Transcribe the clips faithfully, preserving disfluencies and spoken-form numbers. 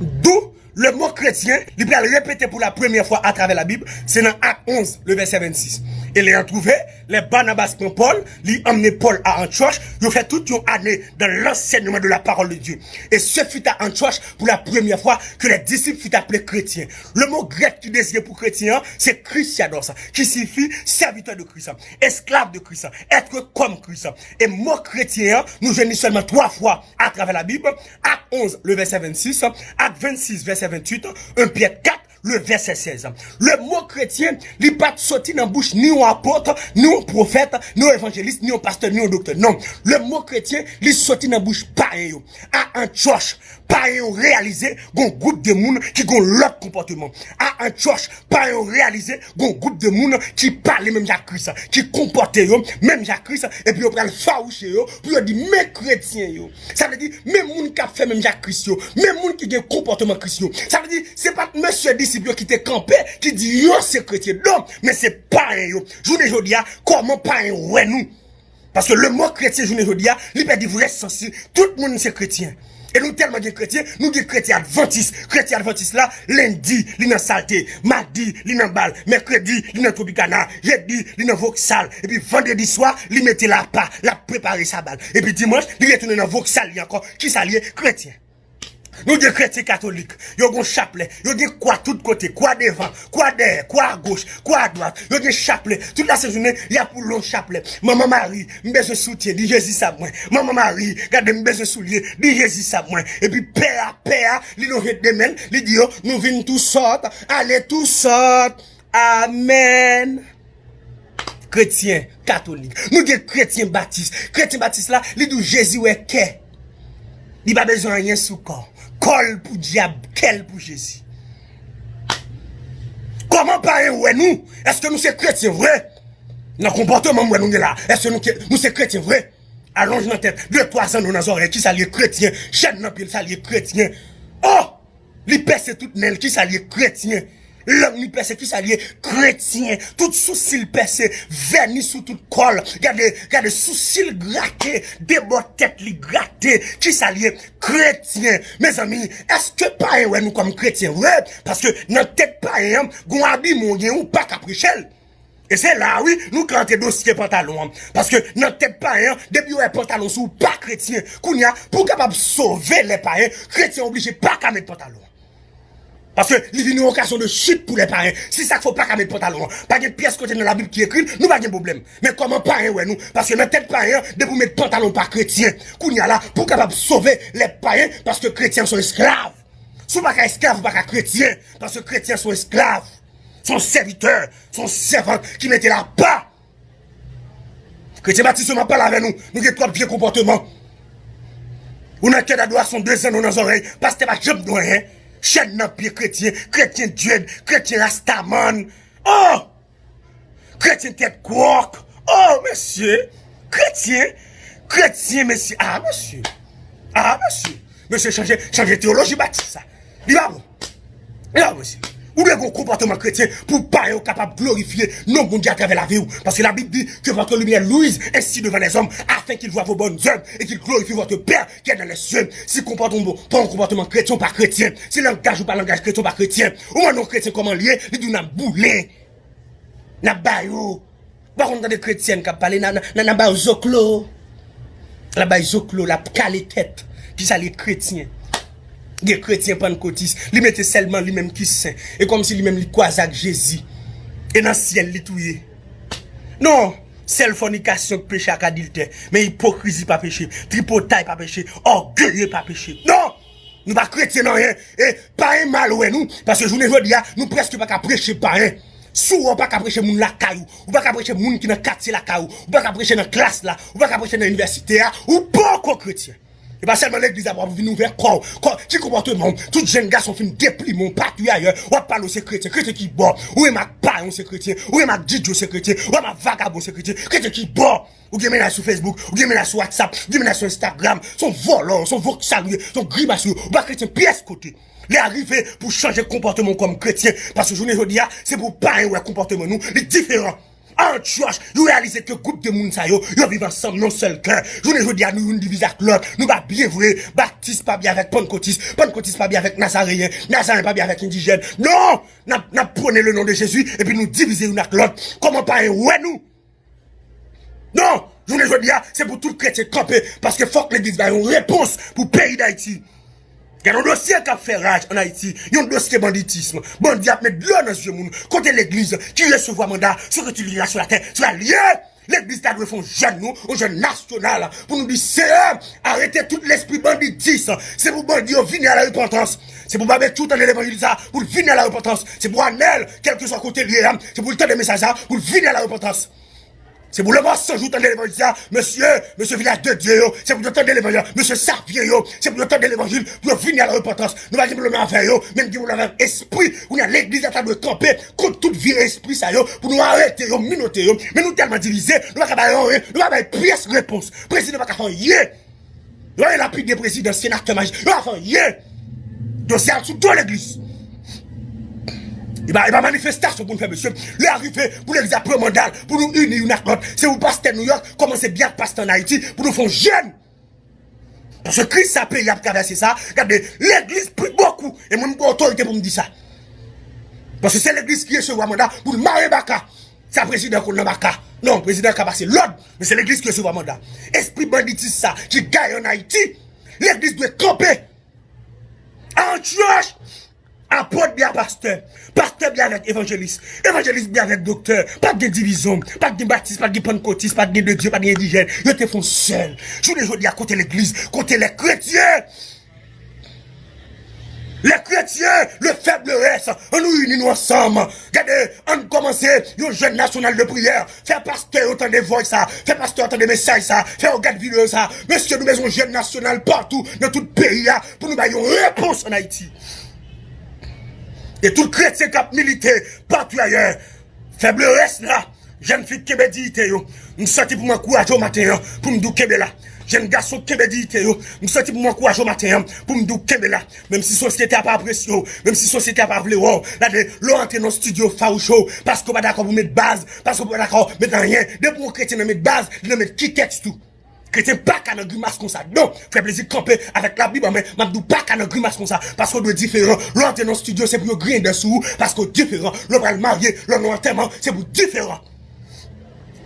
D'où le mot chrétien, li pral repete pou la premyè fwa atravè Labib, se nan Ak onz, le vèsè vennsis. Et l'ayant trouvé, les Barnabas pran Pòl, li emmené Paul à Antioche, yo fè tout yon ane dans l'enseignement de la parole de Dieu. Et ce fut à Antioche pour la première fois que les disciples furent appelés chrétiens. Le mot grec ki deziye pou kretyen an, se Christianos, ki siyifi serviteur de Christ, esclave de Christ, être comme Christ. E mo kretyen an, nou jwenn li sèlman twa fwa atravè Labib, Ak onz, le vèsè vennsis, Ak vennsis, vèsè venntuit, en Pyè kat, le vèsè sèz. Le mo kretyen, li pa t soti nan bouch ni yon apot, ni yon pwofèt, ni yon evanjelis, ni yon pastè, ni yon doktè. Non, le mo kretyen, li soti nan bouch payen yo. A Antioche, payen yo reyalize gon gwoup de moun ki gon lòt konpòteman. A Antioche, payen yo reyalize gon gwoup de moun ki pale menm jan ak Kris, ki konpòte yo menm jan ak Kris, epi yo pral fawouche yo pou yo di men kretyen yo. Sa vle di, men moun k ap fè menm jan ak Kris yo, men moun ki gen konpòteman Kris yo. Sa vle di, se pa t mesye disip yo ki te kanpe, ki di yo se kretyen. Non, men se payen yo. Jounen jodi a, kòman payen yo wè nou? Paske le mo kretyen jounen jodi a, li pèdi vrè sans li. Tout moun se kretyen. E nou tèlman gen kretyen, nou gen kretyen advantis. Kretyen advantis la, lendi, li nan salte. Madi, li nan bal. Mèkredi, li nan Tropicana. Jedi, li nan Voksal. Epi vandredi swa, li mete lapa, l ap prepare sa bal. Epi dimanch, li retounen nan Voksal li ankò. Kisa l ye? Kretyen. Nou gen kretyen katolik, yo gen chaplè, yo gen kwa tout kote, kwa devan, kwa dèyè, kwa agoch, kwa adwat, yo gen chaplè. Tout lasent jounen, y ap woule yon chaplè. Manman Mari, m bezwen soutyen, di Jezi sa mwen. Manman Mari, gade m bezwen soulye, di Jezi sa mwen. Epi pè a, pè a, li lonje de men l, li di yo, nou vin tou sòt, ale tou sòt. Amèn. Kretyen katolik. Nou gen kretyen batis. Kretyen batis la, li di w Jezi wè kè. Li pa bezwen anyen sou kò. Kò l pou dyab, kè l pou Jezi. Kòman payen wè nou? Èske nou se kretyen vre? Nan konpòteman m wè nou gen la, èske nou, ke, nou se kretyen vre? Alonj nan tèt, de twa zanno nan zòrèy, kisa l ye? Kretyen. Chèn nan pye l, sa l ye? Kretyen. Oh! Li pèse tout nen l, kisa l ye? Kretyen. Lang li pèse, kisa l ye? Kretyen. Tout sousi l pèse, vèni sou tout kò l. Gade, gade sousi l grate, de bò tèt li grate, kisa l ye? Kretyen. Mezanmi, èske payen wè nou kòm kretyen vre? Paske nan tèt payen an, gon abiman w gen, ou pa ka preche l. E se la, wi, nou ka antre dosye pantalon an. Paske nan tèt payen an, depi yo wè pantalon sou ou pa kretyen. Kounye a, pou w kapab sove lè payen, kretyen oblije pa ka met pantalon. Paske li vin yon okazyon de chit pou lè payen. Si sa k fè w pa ka met pantalon an, pa gen pyès kote nan Labib ki ekri l, nou pa gen pwoblèm. Men kòman payen wè nou? Paske nan tèt payen an, depi w met pantalon ou pa kretyen. Kounye a la, pou w kapab sove lè payen, paske kretyen se yon esklav. Si w pa ka esklav, ou pa ka kretyen. Paske kretyen se yon esklav. Se yon sèvitè, se yon sèvant ki mete lapa. Kretyen batis yo, m ap pale avè nou. Nou gen twòp vye konpòteman. Ou nan kè dadorasyon, de zanno nan zòrèy. Pastè pa janm di w anyen. Chèn nan pye kretyen, kretyen dread, kretyen rastaman. Oh! Kretyen tèt kwòk. Oh, mesye. Kretyen. Kretyen, mesye. Ah, mesye. Ah, mesye. Mesye chanje, chanje teyoloji batis sa. Li pa bon. Li pa bon, mesye. Ou dwe gen yon konpòteman kretyen pou payen yo kapab glorifye non Bondye atravè lavi w. Paske Labib di que votre lumière luise ainsi devant les hommes afin qu'ils voient vos bonnes œuvres et qu'ils glorifient votre Père qui est dans les cieux. Si konpòteman w pa yon konpòteman kretyen, ou pa kretyen. Si langaj ou pa langaj kretyen, ou pa kretyen. Ou mande yon kretyen kòman l ye, li di w n ap boule. N ap ba yo. Ou pa konn tande kretyèn k ap pale, n a, n a, n a, n a ba yo zoklo. L ap bay zoklo, l ap kale tèt. Kisa l ye kretyen? Gen kretyen pannkotis, li mete sèlman li menm ki sen. E kòmsi li menm li kwaze ak Jezi. E nan syèl li tou ye. Non, sèl fònikasyon k peche ak adiltè. Men ipokrizi pa peche, tripotay pa peche, ògeye pa peche. Non! Nou pa kretyen nan anyen. E payen mal wè nou. Paske jounen jodi a, nou prèske pa ka preche payen. Si w wè w pa ka preche moun lakay ou, ou pa ka preche moun ki nan katye lakay ou, ou pa ka preche nan klas la, ou pa ka preche nan inivèsite a, ou poko kretyen. E pa sèlman legliz la pou w ap vin ouvè kò w. Kò, ki konpòteman w? Tout jèn gason fin deplime w, patwiyayè, w ap pale w se kretyen. Kretyen ki bò? Ou menm ak payen w se kretyen. Ou menm ak djidjo se kretyen. Ou menm ak vagabon se kretyen. Kretyen ki bò? Ou gen mennaj sou Facebook, ou gen mennaj sou WhatsApp, ou gen mennaj sou Instagram, se yon vòlò, se yon voksal ou ye, se yon grimas ou ye, ou pa kretyen pyès kote. Lè a rive pou chanje konpòteman w kòm kretyen, paske jounen jodi a, se pou payen wè konpòteman nou, li diferan. Antiyòch, yo reyalize ke gwoup de moun sa yo, yo viv ansanm nan sèl kè. Jounen jodi a, nou youn divize ak lòt. Nou pa byen vre. Batis pa byen avèk Pannkotis. Pannkotis pa byen avèk Nazareyen. Nazareyen pa byen avèk endijèn. Non! N ap, n ap pwone le non de Jezi, epi nou divize youn ak lòt. Kòman pa wè nou? Non! Jounen jodi a, se pou tout kretyen kanpe, paske fòk legliz bay yon repons pou peyi Dayiti. Gen yon dosye k ap fè raj ann Ayiti, yon dosye banditism. Bandi ap met dlo nan zye moun. Kote legliz ki resevwa manda Security Leader sur la terre, sur la liye? Legliz ta dwe fè yon jèn nou, yon jèn nasyonal, pou nou di, Seyè, arete tout lespri banditis. Se pou bandi yo vini a la repantans. Se pou Babetchou tande levanjil sa, pou l vini a la repantans. Se pou Anèl, kèlkeswa kote l ye a, se pou l tande mesaj sa, pou l vini a la repantans. Se pou Lanmò Sanjou tande levanjil sa, mesye, mesye Vilaj de Dye yo, se pou yo tande levanjil, mesye Savyen yo, se pou yo tande levanjil, pou yo vini a la repantans. Nou pa gen pwoblèm avè yo, men n gen pwoblèm avè espri. Kounye a, legliz la ta dwe kanpe kont tout vye espri sa yo, pou nou arete yo, menote yo. Men nou tèlman divize, nou pa ka bay anyen, nou pa bay pyès repons. Prezidan pa ka fè anyen. Yo lapide prezidan, senatè, majistra, yo pa fè anyen. Dosye a sou do legliz. E pa, e pa manifestasyon pou n fè, mesye. Lè a rive pou legliz la pran manda l, pou nou ini youn ak lòt. Se pou pastè Nouyòk kòmanse byen ak pastè ann Ayiti, pou nou fè yon jèn. Paske kriz sa peyi ap travèse sa, gade, legliz pli bokou. E mwen, m gen otorite pou m di sa. Paske se legliz ki resevwa manda pou l mare baka. Sa prezidan konn nan baka. Non, prezidan ka pase lòd, men se legliz ki resevwa manda. Espri banditis sa ki gaye ann Ayiti, legliz dwe kanpe. Antiyòch! Apot byen ak pastè. Pastè byen avèk evanjelis. Evanjelis byen avèk doktè. Pa t gen divizyon. Pa t gen batis, pa t gen pannkotis, pa t gen de Dye, pa t gen endijèn. Yo te fè yon sèl. Jounen jodi a, kote legliz, kote lè kretyen? Lè kretyen, le fèb le rès. Ann nou ini nou ansanm. Gade, ann kòmanse yon jèn nasyonal de priyè. Fè pastè yo tande vòy sa. Fè pastè yo tande mesaj sa. Fè yo gade videyo sa. Mesye, nou bezwen jèn nasyonal patou nan tout peyi a pou nou bay yon repons ann Ayiti. E tout kretyen k ap milite patou ayè, fèb le rès la, jèn fi kenbe diyite yo. M sòti pou m ankouraje w maten an, pou m di w kenbe la. Jèn gason kenbe diyite yo. M sòti pou m ankouraje w maten an, pou m di w kenbe la. Menm si sosyete a pa apresye w, menm si sosyete a pa vle wè w, gade, lè w antre nan estidyo fawouche w, paske w pa dakò pou met baz, paske w pa dakò met anyen. Depi yon kretyen nan met baz, li nan met kitèks tou. Kretyen pa ka nan grimas konsa. Donk, fè plezi kanpe avèk Labib an men, m ap di w pa ka nan grimas konsa. Paske w dwe diferan. Lè w antre nan estidyo, se pou yo griyen dè sou ou, paske w diferan. Lè w pral marye, lè w nan antèman, se pou w diferan.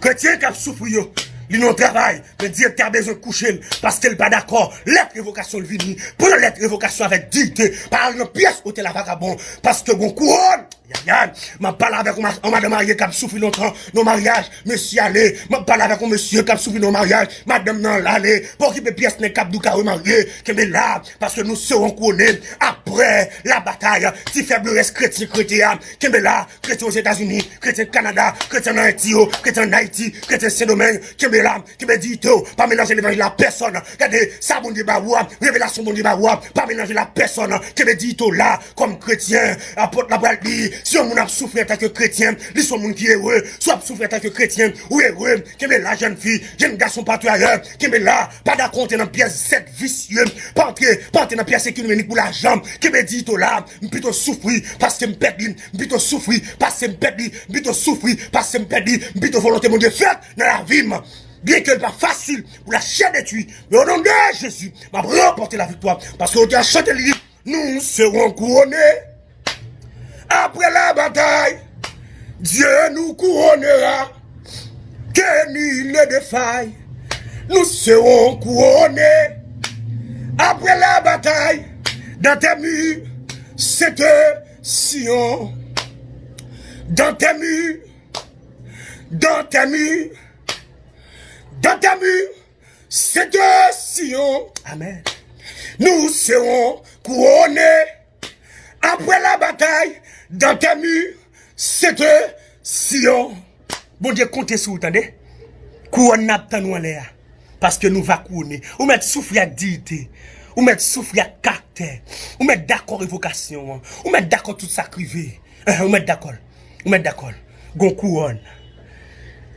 Kretyen k ap soufri yo, li nan yon travay, men direktè a bezwen kouche l, paske l pa dakò. Lèt revokasyon l vini. Pran lèt revokasyon avèk diyite. Pa al nan pyès otèl a vagabon, paske gon kouwòn. Yayay, m ap pale avèk yon ma-, yon madanm marye k ap soufri lontan nan maryaj. Mesye ale. M ap pale avèk yon mesye k ap soufri nan maryaj. Madanm nan ale. Pa okipe pyès nèg k ap di w ka remarye. Kenbe la, paske nou sewon kouwone. Apre la batay, ti fèb le rès kretyen k rete a. Kenbe la, kretyen Ozetazini, kretyen Kanada, kretyen ann Ayiti yo, kretyen ann Ayiti, kretyen Sendomeng. Kenbe la, kenbe diyite w. Pa melanje levanjil a pèsòn. Gade, sa Bondye ba ou a, revelasyon Bondye ba ou a, pa melanje l a pèsòn. Kenbe diyite w la. Kòm kretyen, apot la pral di, si yon moun ap soufri antanke kretyen, li se yon moun ki ere. Si w ap soufri antanke kretyen, ou ere. Kenbe la, jèn fi, jèn gason patou ayè. Kenbe la, pa dakò antre nan pyès sèt visye. Pa antre, pa antre nan pyès ekonomik pou lajan. Kenbe diyite w la. M pito soufri, paske m pèdi. M pito soufri, paske m pèdi. M pito soufri, paske m pèdi. M pito volonte Bondye fèt nan lavi m. Byenke l pa fasil pou la chè detwi. Men o non de Jezi, m ap ranpòte laviktwa. Paske otè a chante li di, Nous serons couronnés. Après la bataille, Dieu nous couronnera. Que nul ne défaille. Nous serons couronnés. Après la bataille, dans tes murs, c'est Sion. Dans tes murs, dans tes murs, dans tes murs, c'est Sion. Amen. Nous serons couronnés. Après la bataille, dans tes murs, c'est Sion. Bondye konte sou ou, tande. Kouwòn nan ap tann ou anlè a. Paske nou va kouwone. Ou mèt soufri ak diyite. Ou mèt soufri ak karaktè. Ou mèt dakò revokasyon an. Ou mèt dakò tout sa k rive. Ou mèt dakò l. Ou mèt dakò l. Gon kouwòn.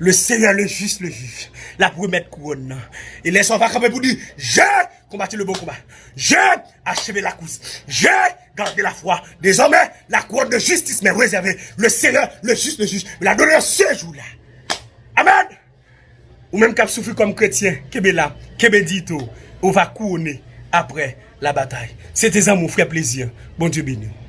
Le Seigneur, le juste, le juge. L ap remèt kouwòn nan. E lè sa w va kanpe pou di, J'ai combattu le bon combat. J'ai achevé la course. J'ai gardé la foi. Désormais, la couronne de justice m'est réservée. Le Seigneur, le juste, le juge, me l'a donnée en ce jour-là. Amen! Ou menm k ap soufri kòm kretyen, kenbe la, kenbe diyite w, ou va kouwone apre labatay. Se te zanmi w, frè Plezi. Bondye beni w.